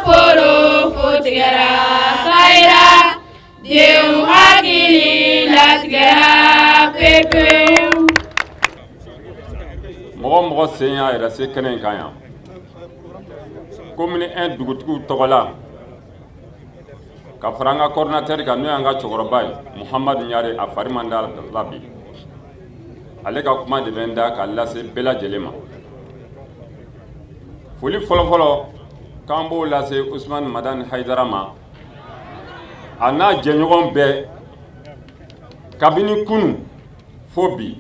Foro fu tigɛra Kayira denw hakili latigɛra pepewu. Mɔgɔ mɔgɔ sen y'a yɛrɛ se kɛnɛ in kan yan, commune 1 dugutigiw tɔgɔ la, ka fara an ka coordinateur kan, n'o y'an ka cɛkɔrɔba ye Muhamadu Ɲare, a fari man d'a la bi, ale ka kuma de bɛ n da ka lase bɛɛ lajɛlen ma. Foli fɔlɔfɔlɔ k'an b'o lase Usumani Madani Hayidara ma, a n'a jɛɲɔgɔn bɛɛ, kabini kunun fo bi.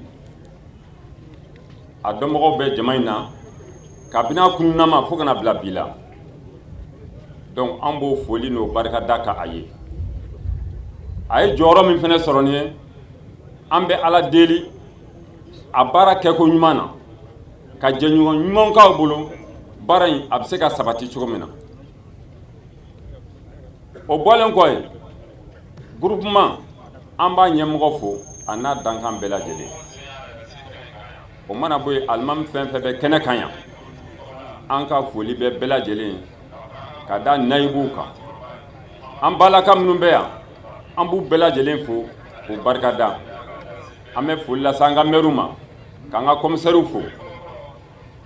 A dɔnbagaw bɛ jama in na kabini a kununnama fo ka na bila bi la. Donc an b'o foli n'o barika da ka a ye. A ye jɔyɔrɔ min fana sɔrɔ nin ye, an bɛ Ala deli a baara kɛko ɲuman na, ka jɛɲɔgɔn ɲuman k'aw bolo, baara in a bɛ se ka sabati cogo min na. O bɔlen kɔ yen, groupement an b'a ɲɛmɔgɔ fo a n'a dankan bɛɛ lajɛlen. O mana bɔ yen, alimami fɛn fɛn bɛ kɛnɛ kan yan, an ka foli bɛ bɛɛ lajɛlen ka da nayibuw kan. An balaka minnu bɛ yan, an b'u bɛɛ lajɛlen fo k'u barika da. An bɛ foli lase an ka mɛriw ma, k'an ka kɔmisɛriw fo.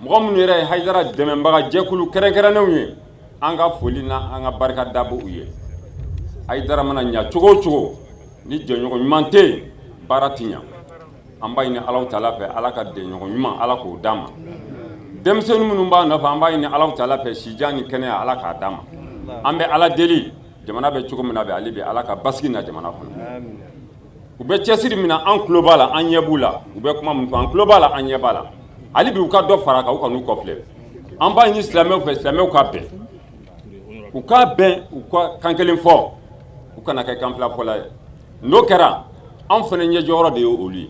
Mɔgɔ minnu yɛrɛ ye Hayidara dɛmɛbaga jɛkulu kɛrɛnkɛrɛnnenw ye, an ka foli na an ka barika da b'u ye. Hayidara mana ɲa cogo o cogo, ni jɛɲɔgɔn ɲuman tɛ yen, baara tɛ ɲa. An b'a ɲini Alahu taala fɛ, Ala ka jɛɲɔgɔn ɲuman, Ala k'o d'an ma. Denmisɛnnin minnu b'a nɔfɛ, an b'a ɲini Alahu taala fɛ, sijan ni kɛnɛya, Ala k'a d'an ma. An bɛ Ala deli, jamana bɛ cogo min na bi, hali bi Ala ka basigi na jamana kɔnɔ. U bɛ cɛsiri min na, an tulo b'a la, an ɲɛ b'u la. U bɛ kuma min fɔ, an tulo b'a la, an ɲɛ b'a la. Hali bi u ka dɔ fara kan, u ka n'u kɔfilɛ. An b'a ɲini silamɛw fɛ, silamɛw ka bɛn, u ka bɛn, u ka kan kelen fɔ, u kana kɛ kan fila fɔla ye. N'o kɛra, anw fana ɲɛjɔyɔrɔ de ye olu ye.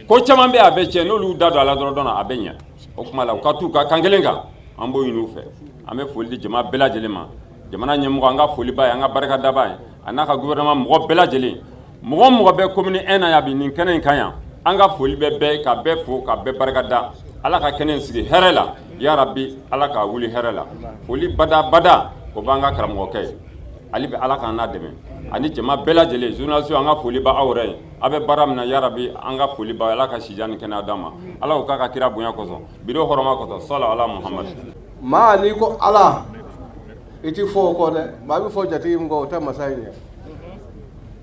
Ko caman bɛ a bɛ tiɲɛ, n'olu da don a la dɔrɔn dɔn a bɛ ɲɛ. O tuma la, u ka t'u ka kan kelen kan, an b'o ɲini u fɛ. An bɛ foli di jama bɛɛ lajɛlen ma. Jamana ɲɛmɔgɔ, an ka foliba ye, an ka barikadaba ye, a n'a ka gouvernement mɔgɔ bɛɛ lajɛlen. Mɔgɔ mɔgɔ bɛ commune 1 na yan bi, nin kɛnɛ in kan yan, an ka foli bɛ bɛɛ, ka bɛɛ fo, ka bɛɛ barika da. Ala ka kɛnɛ in sigi hɛrɛ la ya rabi, Ala k'a wuli hɛrɛ la. Foli bada bada, o b'an ka karamɔgɔkɛ ye. Hali bi Ala k'an n'a dɛmɛ ani jama bɛɛ lajɛlen. Journaliste, an ka foli b'aw yɛrɛ ye, aw bɛ baara min na. Ya rabi, an ka foli b'aw ye. Ala ka sijan ni kɛnɛya d'an ma, Ala k'o k'a ka kira bonya kosɔn, bi don hɔrɔma kosɔn, sɔla ala Muhamadu. Maa n'i ko Ala, i ti fɔ o kɔ dɛ. Maa bɛ fɔ jatigi min kɔ, o tɛ masa in ye.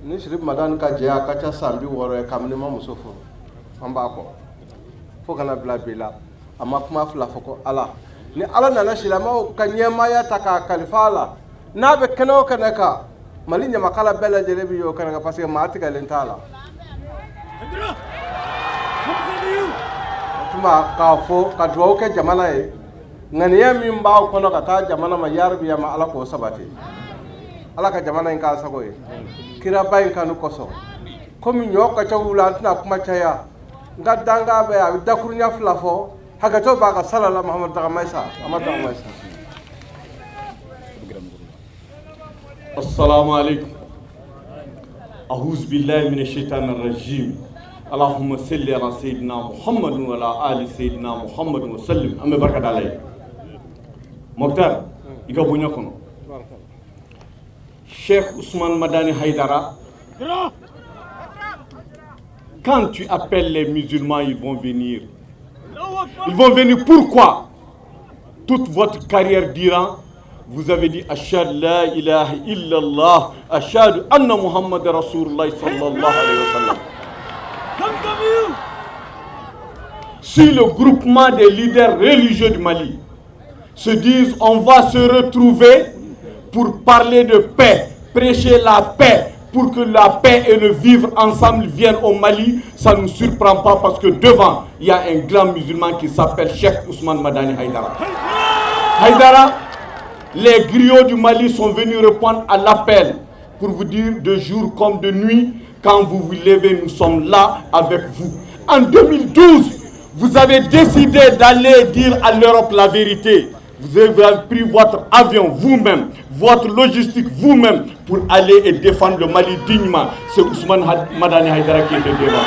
Ni Sirif Madani ka jɛ a ka ca san 60 ye kabini ma muso furu, an b'a kɔ fo kana bila bi la, a ma kuma fila fɔ ko Ala. Ni Ala nana silamɛw ka ɲɛmaaya ta k'a kalifa a la, n'a bɛ kɛnɛ o kɛnɛ kan, Mali ɲamakala bɛɛ lajɛlen bɛ y'o kɛnɛ kan, parce que maa tigɛlen t'a la. O tuma k'a fɔ ka dugawu kɛ jamana ye, ŋaniya min b'aw kɔnɔ ka taa jamana ma, yarabi ma Ala k'o sabati, Ala ka jamana in k'a sago ye, kiraba in kanu kosɔn. Komi ɲɔ ka ca la, an tɛna kuma caya. N ka dankan bɛ a bɛ dakurunya fila fɔ, hakɛto b'a ka salala Mahamadu Dagamayisa a ma Dagamayisa. السلام عليكم. أعوذ بالله من الشيطان الرجيم. اللهم صل على سيدنا محمد وعلى آل سيدنا محمد وسلم. An bɛ barika da Ala ye. Mokhtar, i ka bonya kɔnɔ, Cheikh Ousmane Madani Haïdara, quand tu appelles les musulmans, ils vont venir. Ils vont venir. Pourquoi? Toute votre carrière durant, vous avez dit أشهد لا إله إلا الله، أشهد أن محمد رسول الله صلى الله عليه وسلم. Si le groupement des leaders religieux du Mali se disent: on va se retrouver pour parler de paix, prêcher la paix, pour que la paix et le vivre ensemble viennent au Mali, ça ne nous surprend pas parce que devant, il y a un grand musulman qui s'appelle Cheikh Ousmane Madani Haïdara. Haïdara, les griots du Mali sont venus répondre à l'appel pour vous dire: de jour comme de nuit, quand vous vous levez, nous sommes là avec vous. En 2012, vous avez décidé d'aller dire à l'Europe la vérité. Vous avez pris votre avion vous-même, votre logistique vous-même pour aller et défendre le Mali dignement. C'est Ousmane Madani Haïdara qui était devant.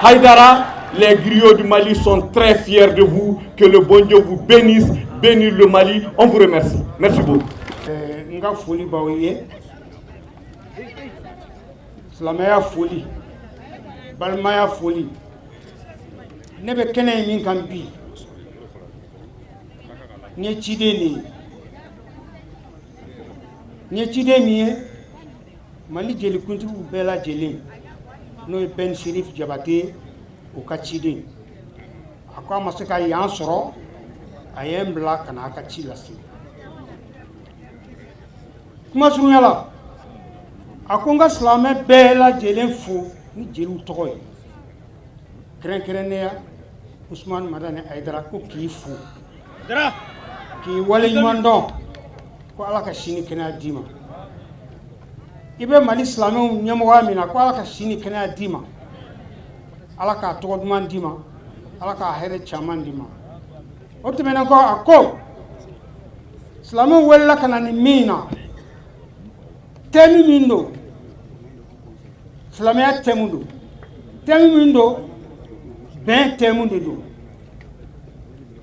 Haïdara, les griots du Mali sont très fiers de vous. Que le bon Dieu vous bénisse. bénit le Mali. On vous remercie. Merci beaucoup. N ka foli b'aw ye, silamɛya foli, balimaya foli. Ne bɛ kɛnɛ in min kan bi, n ye ciden de ye. N ye ciden min ye, Mali jelikuntigiw bɛɛ lajɛlen, n'o ye Ben Sherif Jabate, o ka ciden. A ko a ma se ka yan sɔrɔ, a ye n bila ka na a ka ci lase. Kuma surunya la, a ko n ka silamɛ bɛɛ lajɛlen fo ni jeliw tɔgɔ ye, kɛrɛnkɛrɛnnenya Usumani Madani Hayidara. Ko k'i fo, k'i waleɲuman dɔn, ko Ala ka sini kɛnɛya d'i ma. I bɛ Mali silamɛw ɲɛmɔgɔya min na, ko Ala ka sini kɛnɛya d'i ma, Ala k'a tɔgɔ duman d'i ma, Ala k'a hɛrɛ caman d'i ma. O tɛmɛnen kɔ, a ko silamɛw welela ka na nin min na, thème min don, silamɛya thème don, thème min don, bɛn thème de don.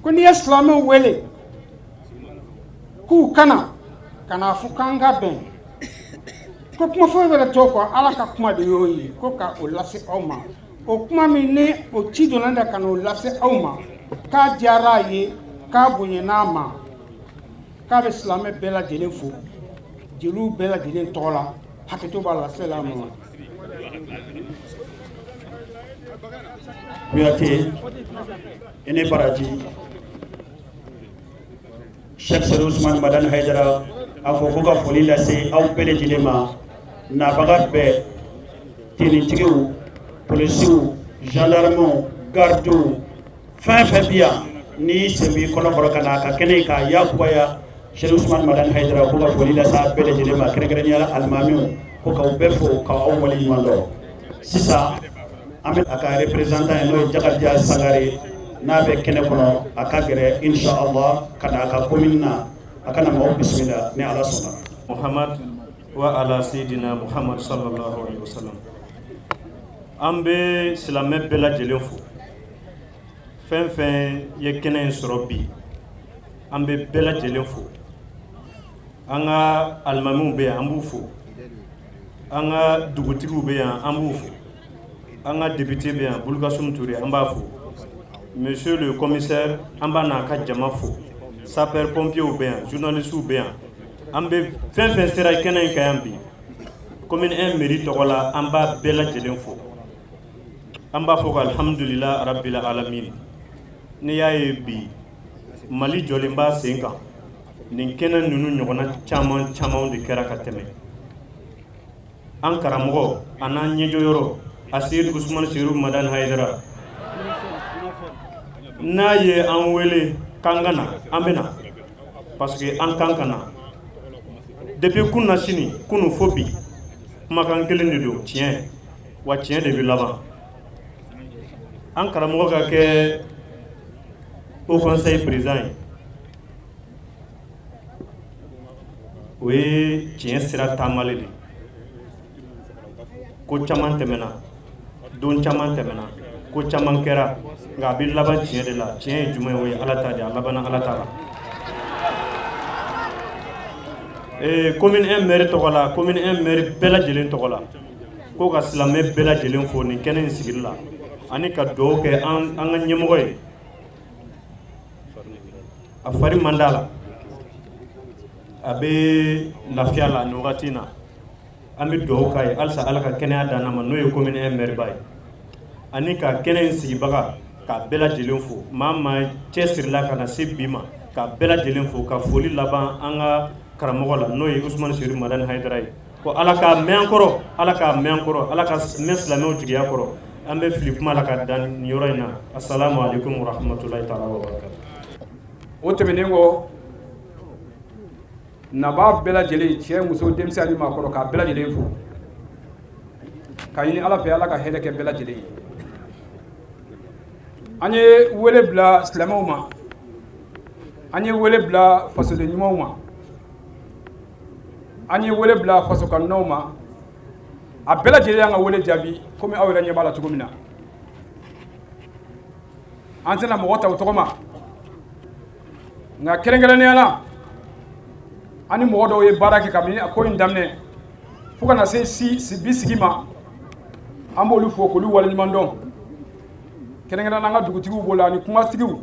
Ko n'i ye silamɛw wele k'u kana ka n'a fɔ k'an ka bɛn, ko kuma foyi wɛrɛ t'o kɔ, Ala ka kuma de y'o ye. Ko ka o lase aw ma, o kuma min ni o ci donna da ka n'o lase aw ma, k'a diyara a ye, k'a bonyana a ma, k'a bɛ silamɛ bɛɛ lajɛlen fo jeliw bɛɛ lajɛlen tɔgɔ la. Hakɛto b'a la sela ma. Kuyate i ni baraji. Cheikh Seydou Ousmane Madani Haidara a ko ko ka foli lase aw bɛɛ lajɛlen ma, nabaga bɛɛ, tenitigiw, polisiw, gendarmew, gardew, fɛn fɛn bi yan n'i sen b'i kɔnɔ kɔrɔ ka na a ka kɛnɛ k'a yakubaya. Cheikh Ousmane Madani Haidara ko ka foli lase a bɛɛ lajɛlen ma, kɛrɛnkɛrɛnnenya la alimamiw, ko k'aw bɛɛ fo k'aw waleɲuman dɔn. Sisan an bɛ a ka représentant ye, n'o ye Jakarija Sangare, n'a bɛ kɛnɛ kɔnɔ, a ka gɛrɛ inshallah ka na a ka commune na, a kana maaw bisimila ni Ala sɔnna. Muhammad wa ala sayyidina Muhammad sallallahu alaihi wasallam. An bɛ silamɛ bɛɛ lajɛlen fo, fɛn fɛn ye kɛnɛ in sɔrɔ bi, an bɛ bɛɛ lajɛlen fo. An ka alimamiw bɛ yan, an b'u fo. An ka dugutigiw bɛ yan, an b'u fo. An ka député bɛ yan, Bulukasum Ture, an b'a fo. Monsieur le commissaire, an b'a n'a ka jama fo. Sapeur pompiers bɛ yan, journalistes bɛ yan. An bɛ fɛn fɛn sera kɛnɛ in kan yan bi, commune 1 mairie tɔgɔ la, an b'a bɛɛ lajɛlen fo. An b'a fɔ ko alhamdulillah rabbil alamin. N'i y'a ye bi Mali jɔlen b'a sen kan, nin kɛnɛ ninnu ɲɔgɔnna caman caman de kɛra ka tɛmɛ. An karamɔgɔ a n'an ɲɛjɔyɔrɔ a Seyidu Usumani Seyidu Madani Hayidara, n'a ye an wele k'an ka na, an bɛ na, parce que an kan ka na. Depuis kunna sini kunu fo bi, kumakan kelen de don, tiɲɛ wa tiɲɛ de bɛ laban. An karamɔgɔ ka kɛ haut conseil président ye, o ye tiɲɛ sira taamalen de. Ko caman tɛmɛna, don caman tɛmɛna, ko caman kɛra, nka a bɛ laban tiɲɛ de la. Tiɲɛ ye jumɛn ye? O ye Ala ta de ye, a labanna Ala ta la. Commune 1 maire tɔgɔ la, commune 1 maire bɛɛ lajɛlen tɔgɔ la, ko ka silamɛ bɛɛ lajɛlen fo nin kɛnɛ in sigili la, ani ka dugawu kɛ an ka ɲɛmɔgɔ ye. A fari man d'a la, a bɛ lafiya la nin wagati in na. An bɛ dugawu k'a ye halisa Ala ka kɛnɛya d'an ma, n'o ye commune 1 maire ba ye, ani ka kɛnɛ in sigibaga k'a bɛɛ lajɛlen fo. Maa maa cɛsirila ka na se bi ma, k'a bɛɛ lajɛlen fo, ka foli laban an ka karamɔgɔ la, n'o ye Usumani Seyidu Madani Hayidara ye. Ko Ala k'a mɛn an kɔrɔ, Ala k'a mɛn an kɔrɔ, Ala ka mɛn silamɛw jigiya kɔrɔ. An bɛ fili kuma la ka dan nin yɔrɔ in na. Assalamu alaikum warahmatullahi taala wabarakatuh. O tɛmɛnen kɔ, nabaa bɛɛ lajɛlen, cɛ, muso, denmisɛn ani maakɔrɔ, k'a bɛɛ lajɛlen fo, ka ɲini Ala fɛ, Ala ka hɛrɛ kɛ bɛɛ lajɛlen ye. An ye wele bila silamɛw ma, an ye wele bila fasoden ɲumanw ma, an ye wele bila fasokanunaw ma. A bɛɛ lajɛlen y'an ka wele jaabi, komi aw yɛrɛ ɲɛ b'a la cogo min na. An tɛna mɔgɔ ta o tɔgɔ ma, Nka kɛrɛnkɛrɛnnenya la, an ni mɔgɔ dɔw ye baara kɛ kabini a ko in daminɛ fo ka na se si bi sigi ma, an b'olu fo k'olu waleɲuman dɔn. Kɛrɛnkɛrɛnnenya, an ka dugutigiw b'o la, ani kumatigiw,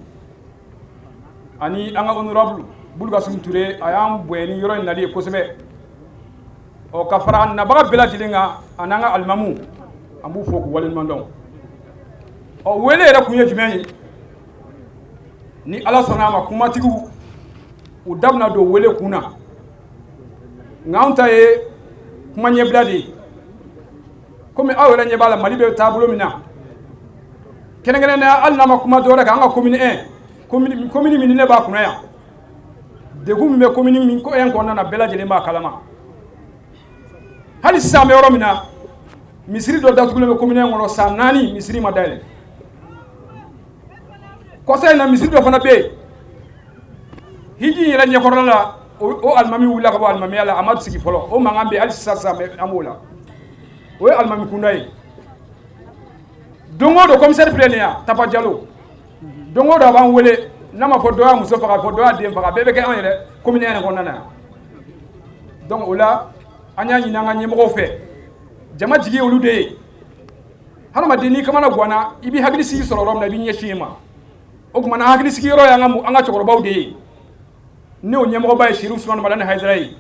ani an ka honorable Bulukasum Ture. A y'an bonya ni yɔrɔ in nali ye kosɛbɛ. Ɔ, ka fara nabaga bɛɛ lajɛlen kan, ani an ka alimamu, an b'u fo k'u waleɲuman dɔn. Ɔ, wele yɛrɛ kun ye jumɛn ye? Ni Ala sɔnna a ma, kumatigiw u da bɛna don wele kun na, nka anw ta ye kuma ɲɛbila de ye. Komi aw yɛrɛ ɲɛ b'a la, Mali bɛ taabolo min na, kɛrɛnkɛrɛnnenya, hali n'a ma kuma dɔwɛrɛ kan, an ka commune 1, commune min ni ne b'a kunna yan, degun min bɛ commune min 1 kɔnɔna na, bɛɛ lajɛlen b'a kalama. Hali sisan, an bɛ yɔrɔ min na, misiri dɔ datugulen bɛ commune 1 kɔnɔ, san 4 misiri ma dayɛlɛ. Kɔsa in na, misiri dɔ fana bɛ yen, hiji in yɛrɛ ɲɛkɔrɔla la, o alimami wulila ka bɔ alimamiya la, a ma sigi fɔlɔ. O mankan bɛ yen hali sisan. Sisan an b'o la, o ye alimami kunda ye. Don o don, commissaire filɛ nin ye yan, Tapa Jalo, don o don a b'an wele. N'a ma fɔ dɔ y'a muso faga, fɔ dɔ y'a den faga, bɛɛ bɛ kɛ an yɛrɛ commune yɛrɛ kɔnɔna na yan. Donc o la, an y'a ɲini an ka ɲɛmɔgɔw fɛ, jama jigi ye olu de ye. Hadamaden, n'i kamana ganna, i b'i hakili sigi sɔrɔ yɔrɔ min na, i b'i ɲɛsin yen ma. O tuma na, hakili sigiyɔrɔ ye an ka cɛkɔrɔbaw de ye. Ne o ɲɛmɔgɔba ye Serifu Usumani Madani Hayidara ye.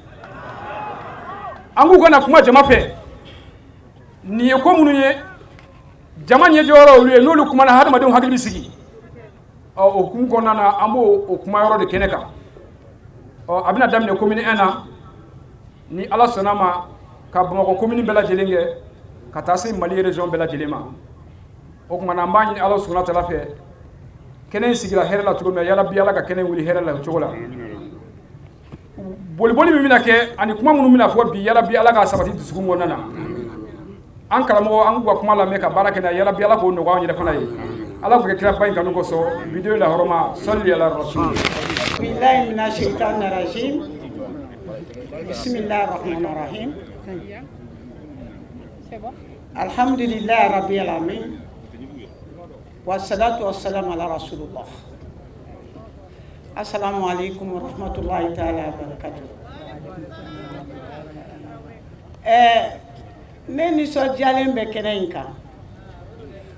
An k'u kana kuma jama fɛ. Nin ye ko minnu ye, jama ɲɛjɔyɔrɔ olu ye. N'olu kumana, hadamadenw hakili bɛ sigi. Ɔ, o hukumu kɔnɔna na, an b'o o kuma yɔrɔ de kɛnɛ kan. Ɔ, a bɛna daminɛ commune 1 na, ni Ala sɔnna ma, ka Bamakɔ commune bɛɛ lajɛlen kɛ, ka taa se Mali région bɛɛ lajɛlen ma. O tuma na, an b'a ɲini Ala subahana taala fɛ, kɛnɛ in sigira hɛrɛ la cogo min na, yarabi Ala ka kɛnɛ wuli hɛrɛ la o cogo la. Boliboli min bɛna kɛ ani kuma minnu bɛna fɔ bi, yarabi Ala k'a sabati dusukun kɔnɔna na. An karamɔgɔ, an k'u ka kuma lamɛn ka baara kɛ n'a ye, yarabi Ala k'o nɔgɔya an yɛrɛ fana ye. Ala k'o kɛ kiraba in kanu kosɔn, vidéo la hɔrɔma sɔli ala rasul. بالله من الشيطان الرجيم بسم الله الرحمن الرحيم الحمد لله رب العالمين والصلاة والسلام على رسول الله السلام عليكم ورحمة الله تعالى وبركاته. Ne nisɔndiyalen bɛ kɛnɛ in kan.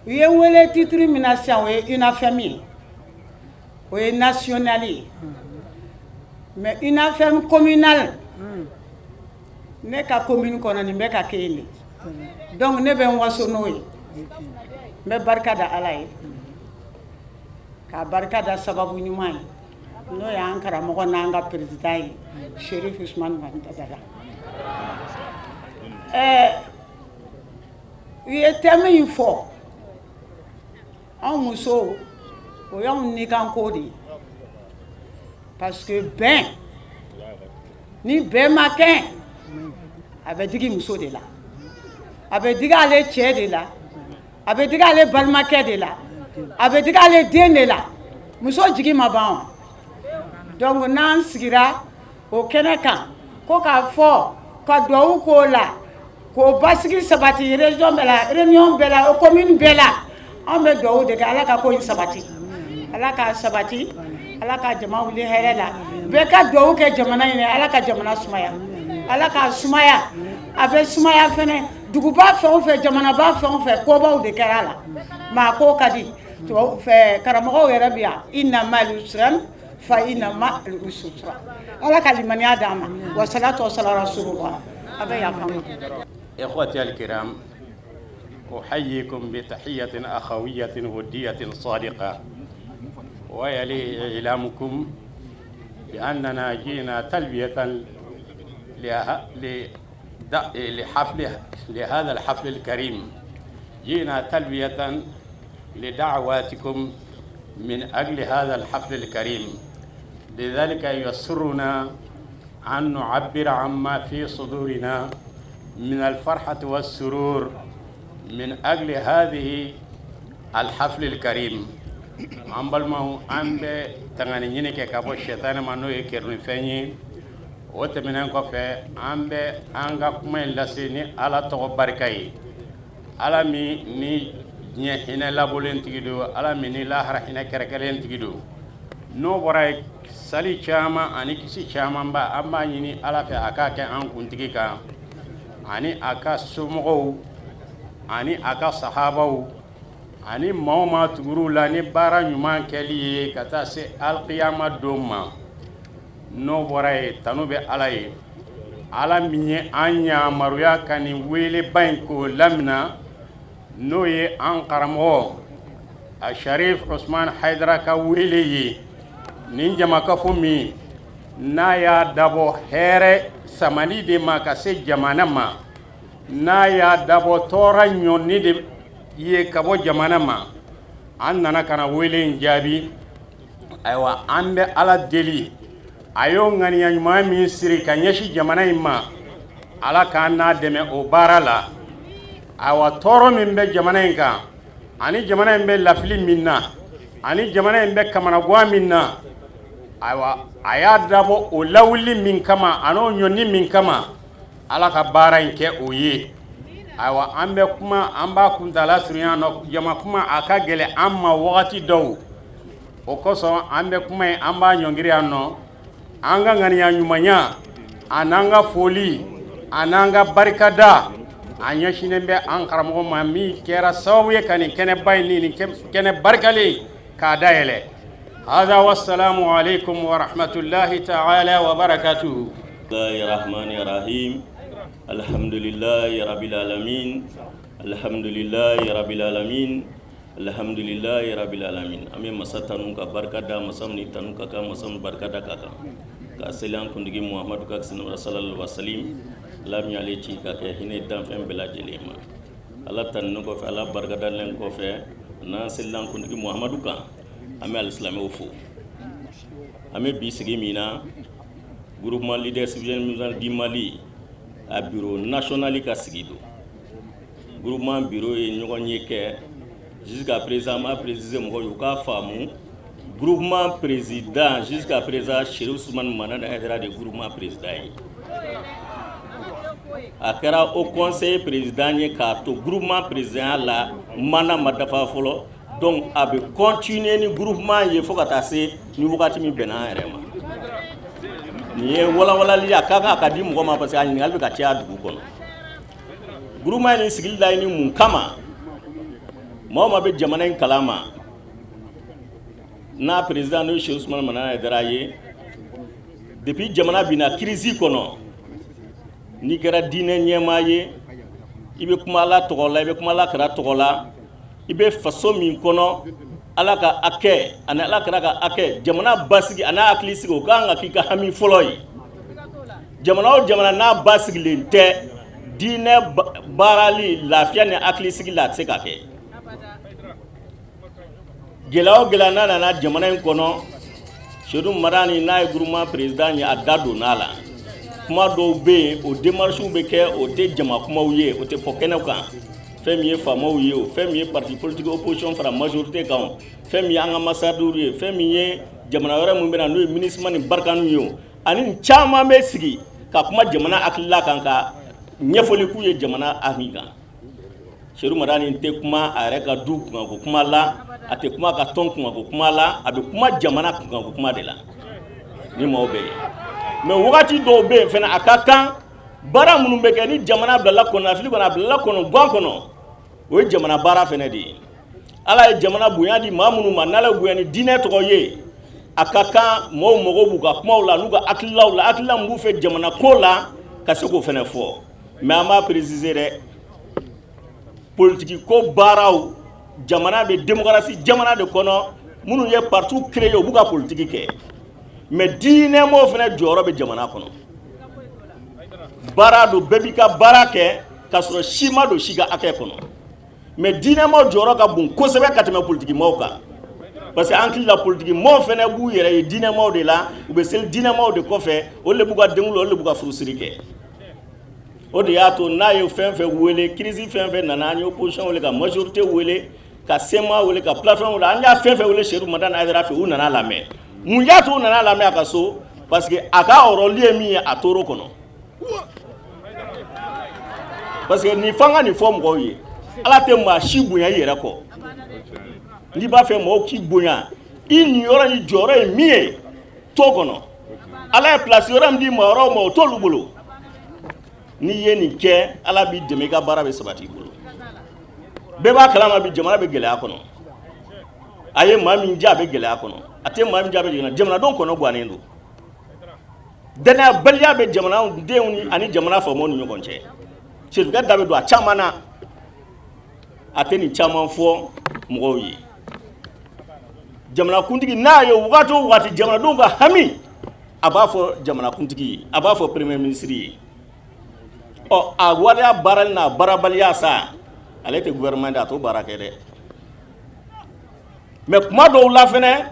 U ye n wele titre min na sisan, o ye UNAFEM ye, o ye national ye, mais UNAFEM communal, ne ka commune kɔnɔ, nin bɛ ka kɛ yen de. Donc ne bɛ n waso n'o ye. N bɛ barika da Ala ye, k'a barika da sababu ɲuman ye, n'o y'an karamɔgɔ n'an ka président ye, Cherif Usumani Hayidara. U ye thème in fɔ, anw musow, o y'anw nikanko de ye, parce que bɛn ni bɛn ma kɛ, a bɛ digi muso de la, a bɛ digi ale cɛ de la, a bɛ digi ale balimakɛ de la, a bɛ digi ale den de la. Muso jigi ma ban wa. Donc n'an sigira o kɛnɛ kan ko k'a fɔ ka duwawu k'o la, k'o basigi sabati région bɛɛ la, réunion bɛɛ la, commune bɛɛ la, anw bɛ duwawu de kɛ Ala ka ko in sabati, Ala k'a sabati, Ala ka jama wuli hɛrɛ la. Bɛɛ ka duwawu kɛ jamana in ye, Ala ka jamana sumaya, Ala k'a sumaya. A bɛ sumaya fɛnɛ. Duguba fɛn o fɛn, jamanaba fɛn o fɛn, kobaw de kɛra a la. Maa ko ka di tubabu fɛ, karamɔgɔw yɛrɛ bi yan. إن مع العسر فإن مع العسر. Ala ka limaniya d'an ma. والصلاة والسلام رسول الله. A bɛ yafa n ma. إخوتي الكرام، أحييكم بتحية أخوية ودية صادقة، ويلي إعلامكم بأننا جئنا تلبية لحفل لهذا الحفل الكريم، جئنا تلبية لدعواتكم من أجل هذا الحفل الكريم. لذلك يسرنا أن نعبر عما في صدورنا من الفرحة والسرور من أجل هذه الحفل الكريم. An balimaw, an bɛ tangani ɲini kɛ ka bɔ sɛtanɛ ma, n'o ye kɛrɛfɛn ye. O tɛmɛnen kɔfɛ, an bɛ an ka kuma in lase ni Ala tɔgɔ barika ye, Ala min ni diɲɛ hinɛ labɔlen tigi don, Ala min ni lahara hinɛ kɛrɛkɛlen tigi don. N'o bɔra yen, sali caman ani kisi camanba, an b'a ɲini Ala fɛ a k'a kɛ an kuntigi kan, ani a ka somɔgɔw, ani a ka sahabaw, ani maa o maa tugur'u la ni baara ɲuman kɛli ye ka taa se alikiyama don ma. N'o bɔra yen, tanu bɛ Ala ye, Ala min ye an yamaruya ka nin weleba in k'o lamina, n'o ye an karamɔgɔ a Sharif Usman Hayidara ka wele ye. Nin jamakafo min n'a y'a dabɔ hɛrɛ samani de ma ka se jamana ma, n'a y'a dabɔ tɔɔrɔ ɲɔni de ye ka bɔ jamana ma, an nana ka na wele in jaabi. Ayiwa, an bɛ Ala deli, a y'o ŋaniya ɲuman min siri ka ɲɛsin jamana in ma, Ala k'an n'a dɛmɛ o baara la. Ayiwa, tɔɔrɔ min bɛ jamana in kan, ani jamana in bɛ lafili min na, ani jamana in bɛ kamanagan min na, ayiwa, a y'a dabɔ o lawuli min kama an'o ɲɔni min kama, Ala ka baara in kɛ o ye. Ayiwa, an bɛ kuma, an b'a kuntaala surunya nɔ, jama kuma a ka gɛlɛn an ma wagati dɔw, o kosɔn an bɛ kuma in, an b'a ɲɔngiri yan nɔ. An ka ŋaniya ɲumanya an'an ka foli an'an ka barikada a ɲɛsinnen bɛ an karamɔgɔ ma, min kɛra sababu ye ka nin kɛnɛba in ni nin kɛnɛ barikalen k'a dayɛlɛ. Hada wassalamu alaikum wa rahmatullahi ta'ala wa barakatuhu. Rahmani Rahim. Alhamdulillahi Rabbil Alamin. Alhamdulillahi Rabbil Alamin. Alhamdulillahi Rabbil Alamin. An bɛ masa tanu ka barika da masa min ni tanu ka kan, masa min barika da ka kan, ka seli an kuntigi Muhamadu ka kisi nɛɛma sallallahu alaihi wasallam, Ala min y'ale ci ka kɛ hinɛ danfɛn bɛɛ lajɛlen ma. Ala tanunen kɔfɛ, Ala barikadalen kɔfɛ, n'an selila an kuntigi Muhamadu kan, an bɛ alisilamɛw fo. An bɛ bi sigi min na, groupement leader civil du Mali a bureau national ka sigi don. Groupement bureau ye ɲɔgɔn ye kɛ. Jusqu'à présent, an b'a préciser mɔgɔw ye u k'a faamu, groupement président jusqu'à présent, Chérif Ousmane Madani Haïdara de groupement président ye. A kɛra haut conseil président ye k'a to groupement président la, mandat ma dafa fɔlɔ, donc a bɛ continuer ni groupement ye fo ka taa se ni wagati min bɛnna an yɛrɛ ma. Nin ye walawalali ye, a ka kan ka di mɔgɔ ma, parce que a ɲininkali bɛ ka caya dugu kɔnɔ. Groupement in sigili laɲini mun kama? Maa o maa bɛ jamana in kalama, n'a président n'o ye Chérif Ousmane Madani Haïdara ye, depuis jamana binna crise kɔnɔ, n'i kɛra diinɛ ɲɛmaa ye, i bɛ kuma Ala tɔgɔ la, i bɛ kuma Ala kira tɔgɔ la, i bɛ faso min kɔnɔ, Ala ka hakɛ ani Ala kira ka hakɛ, jamana basigi ani hakili sigi, o kan ka k'i ka hami fɔlɔ ye. Jamana o jamana n'a basigilen tɛ, diinɛ baarali lafiya ni hakili sigi la, a tɛ se ka kɛ. Gɛlɛya o gɛlɛya n'a nana jamana in kɔnɔ, Seydou Madani n'a ye groupement président ye, a da donna a la. Kuma dɔw bɛ yen, o démarches bɛ kɛ, o tɛ jama kumaw ye, o tɛ fɔ kɛnɛ kan. Fɛn min ye faamaw ye, o fɛn min ye parti politique opposition fara majorité kan, o fɛn min ye an ka ambassadeurs ye, fɛn min ye jamana wɛrɛ min bɛ na n'o ye MINUSMA ni Barkhane ye, o ani nin caman bɛ sigi ka kuma jamana hakilila kan, ka ɲɛfɔli k'u ye jamana hami kan. Seydou Madani tɛ kuma a yɛrɛ ka du kunkanko kuma la, a tɛ kuma a ka tɔn kunkanko kuma la, a bɛ kuma jamana kunkanko kuma de la ni maaw bɛɛ ye. Mais wagati dɔw bɛ yen fana, a ka kan baara minnu bɛ kɛ ni jamana bilala kɔnɔnafili kɔnɔ, a bilala kɔnɔ gan kɔnɔ, o ye jamana baara fana de ye. Ala ye jamana bonya di maa minnu ma, n'Ala ye bonya ni diinɛ tɔgɔ ye, a ka kan mɔgɔw mago b'u ka kumaw la n'u ka hakililaw la, hakilila min b'u fɛ jamana ko la, ka se k'o fana fɔ. Mais an b'a préciser dɛ, politiki ko baaraw, jamana bɛ démocratie jamana de kɔnɔ, minnu ye parti créé, u b'u ka politiki kɛ, mais diinɛmɔgɔw fana jɔyɔrɔ bɛ jamana kɔnɔ. Baara don, bɛɛ b'i ka baara kɛ k'a sɔrɔ si ma don si ka hakɛ kɔnɔ, mais diinɛmɔgɔw jɔyɔrɔ ka bon kosɛbɛ ka tɛmɛ politikimɔgɔw kan, parce que an hakili la, politikimɔgɔw fana b'u yɛrɛ ye diinɛmɔgɔw de la, u bɛ seli diinɛmɔgɔw de kɔfɛ, olu de b'u ka denkundi, olu de b'u ka furusiri kɛ. O de y'a to n'a ye fɛn fɛn wele, crise fɛn fɛn nana, an ye opposition wele, ka majorité wele, ka CMA wele, ka plateforme wele, an y'a fɛn fɛn wele Seydou Madani Haïdara fɛ, u nana lamɛn. Mun y'a to u nana lamɛn a ka so? Parce que a ka rôle ye min ye, a tor'o kɔnɔ. Parce que nin f'an ka nin fɔ mɔgɔw ye, Ala tɛ maa si bonya i yɛrɛ kɔ. N'i b'a fɛ mɔgɔw k'i bonya, I niyɔrɔ ni jɔyɔrɔ ye min ye to kɔnɔ, Ala ye place yɔrɔ min di maa wɛrɛw ma, o t'olu bolo. N'i ye nin kɛ, Ala b'i dɛmɛ, i ka baara bɛ sabati i bolo. Bɛɛ b'a kalama bi, jamana bɛ gɛlɛya kɔnɔ. A ye maa min diya, a bɛ gɛlɛya kɔnɔ, a tɛ maa min diya, a bɛ jamana jamanadenw kɔnɔ gannen don. Danayabaliya bɛ jamanadenw ni ani jamana faamaw ni ɲɔgɔn cɛ. Serifukɛ da bɛ don a caman na, a tɛ nin caman fɔ mɔgɔw ye. Jamanakuntigi n'a ye wagati o wagati jamanadenw ka hami, a b'a fɔ jamanakuntigi ye, a b'a fɔ premier ministre ye. Ɔ, a waleya baarali n'a baarabaliya sa, ale tɛ gouvernement de, a t'o baara kɛ dɛ. Mais kuma dɔw la fɛnɛ,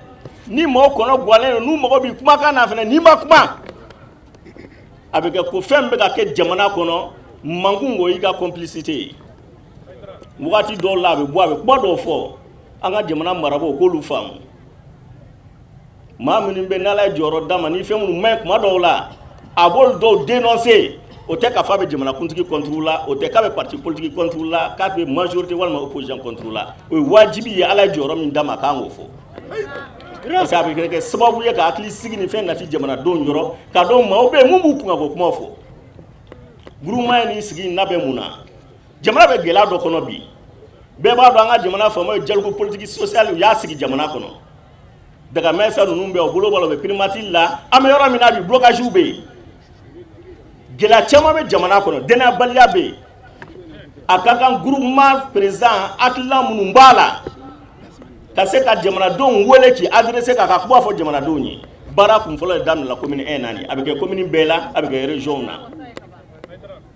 ni mɔgɔw kɔnɔ gwannen don, n'u mago b'i kumakan na fɛnɛ, n'i ma kuma, a bɛ kɛ ko fɛn min bɛ ka kɛ jamana kɔnɔ mankun, o y'i ka complicité ye. Wagati dɔw la, a bɛ bɔ, a bɛ kuma dɔw fɔ, an ka jamana marabagaw k'olu faamu. Maa minnu bɛ n'Ala ye jɔyɔrɔ d'a ma, ni fɛn minnu ma ɲi, kuma dɔw la a b'olu dɔw dénoncer. O tɛ k'a fɔ a bɛ jamanakuntigi contre la, o tɛ k'a bɛ parti politique contre la, k'a bɛ majorité walima opposition contre la. O ye wajibi ye. Ala ye jɔyɔrɔ min d'a ma, a kan k'o fɔ, parce que a bɛ kɛ sababu ye ka hakili sigi ni fɛn nati jamanadenw yɔrɔ, k'a dɔn maaw bɛ yen mun b'u kun ka ko kumaw fɔ. Groupement ye nin sigi in labɛn mun na? Jamana bɛ gɛlɛya dɔ kɔnɔ bi. Bɛɛ b'a dɔn, an ka jamana faamaw ye dialogue politique social, u y'a sigi jamana kɔnɔ. Dagamɛsa ninnu bɛ, o bolo b'a la, u bɛ primature la. An bɛ yɔrɔ min na bi, blocage bɛ yen, gɛlɛya caman bɛ jamana kɔnɔ, dɛnɛyabaliya bɛ yen. A ka kan groupement président, hakilina minnu b'a la, ka se ka jamanadenw wele k'i adressé, k'a ka kuma fɔ jamanadenw ye. Baara kunfɔlɔ de daminɛna commune 1 na nin, a bɛ kɛ commune bɛɛ la, a bɛ kɛ région na.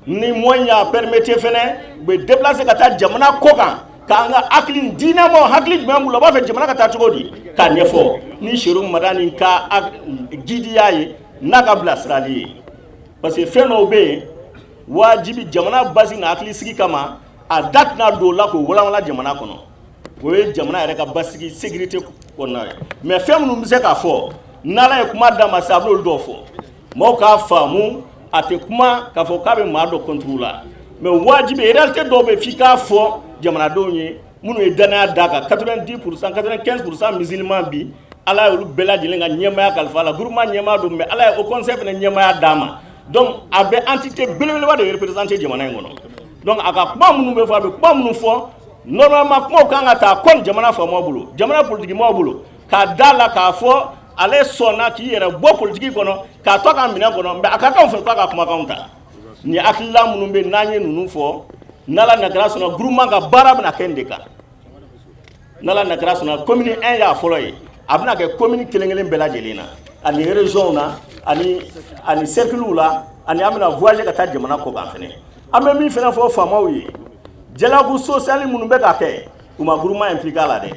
Ni moyen y'a permettre fɛnɛ, u bɛ déplacer ka taa jamana kɔ kan, k'an ka hakili diinɛmaw, hakili jumɛn b'u la, u b'a fɛ jamana ka taa cogo di, k'a ɲɛfɔ ni Seru Madani ka jidiya ye, n'a ka bilasirali ye. Parce que fɛn dɔw bɛ yen, wajibi jamana basi n'a hakili sigi kama, a da tɛna don o la k'o walanwalan jamana kɔnɔ. O ye jamana yɛrɛ ka basigi, sécurité kɔnɔna ye. Mais fɛn minnu bɛ se k'a fɔ, n'Ala ye kuma d'a ma sisan, a b'olu dɔw fɔ maaw k'a faamu. A tɛ kuma k'a fɔ k'a bɛ maa dɔ contre la, mais wajibi, réalité dɔw bɛ, f'i k'a fɔ jamanadenw ye minnu ye danaya d'a kan. 90%, 95% musulman bi, Ala y'olu bɛɛ lajɛlen ka ɲɛmaaya kalifa a la. Groupement ɲɛmaa don, mais Ala ye haut conseil fana ɲɛmaaya d'a ma. Donc a bɛ entité belebeleba de représenter jamana in kɔnɔ. Donc a ka kuma minnu bɛ fɔ, a bɛ kuma minnu fɔ, normalement kumaw kan ka taa kɔni jamana faamaw bolo, jamana politikimaaw bolo, k'a da la k'a fɔ ale sɔnna k'i yɛrɛ bɔ politiki kɔnɔ, k'a to a ka minɛn kɔnɔ. Mais a ka kan fɛ k'a ka kumakanw ta. Nin hakilila minnu bɛ, n'an ye ninnu fɔ, n'Ala nakara sɔnna, groupement ka baara bɛna kɛ nin de kan. N'Ala nakara sɔnna, commune 1 y'a fɔlɔ ye, a bɛna kɛ commune kelen kelen bɛɛ lajɛlen na, ani région na, ani cercle la, ani an bɛna voyager ka taa jamana kɔ kan fɛnɛ. An bɛ min fɛnɛ fɔ faamaw ye, dialogue social minnu bɛ ka kɛ, u ma groupement impliqué a la dɛ.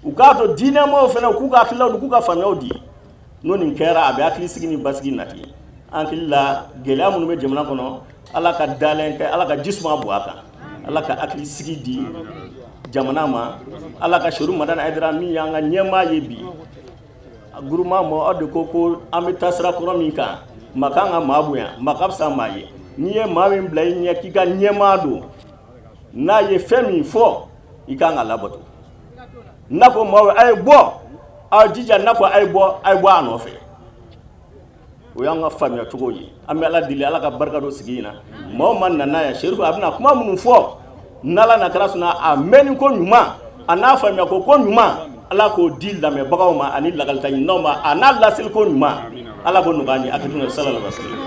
U k'a to diinɛmaaw fɛnɛ u k'u ka hakililaw di, k'u ka faamuyaw di. N'o nin kɛra, a bɛ hakili sigi ni basigi nati. An hakili la, gɛlɛya minnu bɛ jamana kɔnɔ, Ala ka dalen kɛ, Ala ka ji suma bɔ a kan, Ala ka hakili sigi di jamana ma. Ala ka Seru Madani Hayidara min y'an ka ɲɛmaa ye bi, groupement mɔgɔ, aw de ko an bɛ taa sira kɔrɔ min kan, maa kan ka maa bonya, maa ka fisa maa ye. N'i ye maa min bila i ɲɛ k'i ka ɲɛmaa don, n'a ye fɛn min fɔ, i kan ka labato. N'a ko maaw a ye bɔ, aw jija, n'a ko a ye bɔ, a ye bɔ a nɔfɛ. O y'an ka faamuya cogo ye. An bɛ Ala deli, Ala ka barika don sigi in na. Maa o maa nana yan, Serifu a bɛna kuma minnu fɔ, n'Ala na kɛra sɔnna, a mɛnni ko ɲuman, a n'a faamuya ko ɲuman, Ala k'o di lamɛnbagaw ma ani lakalita ɲininaw ma, a n'a laseli ko ɲuman, Ala k'o nɔgɔya an ye. A kɛ sallallahu alaihi wasallam.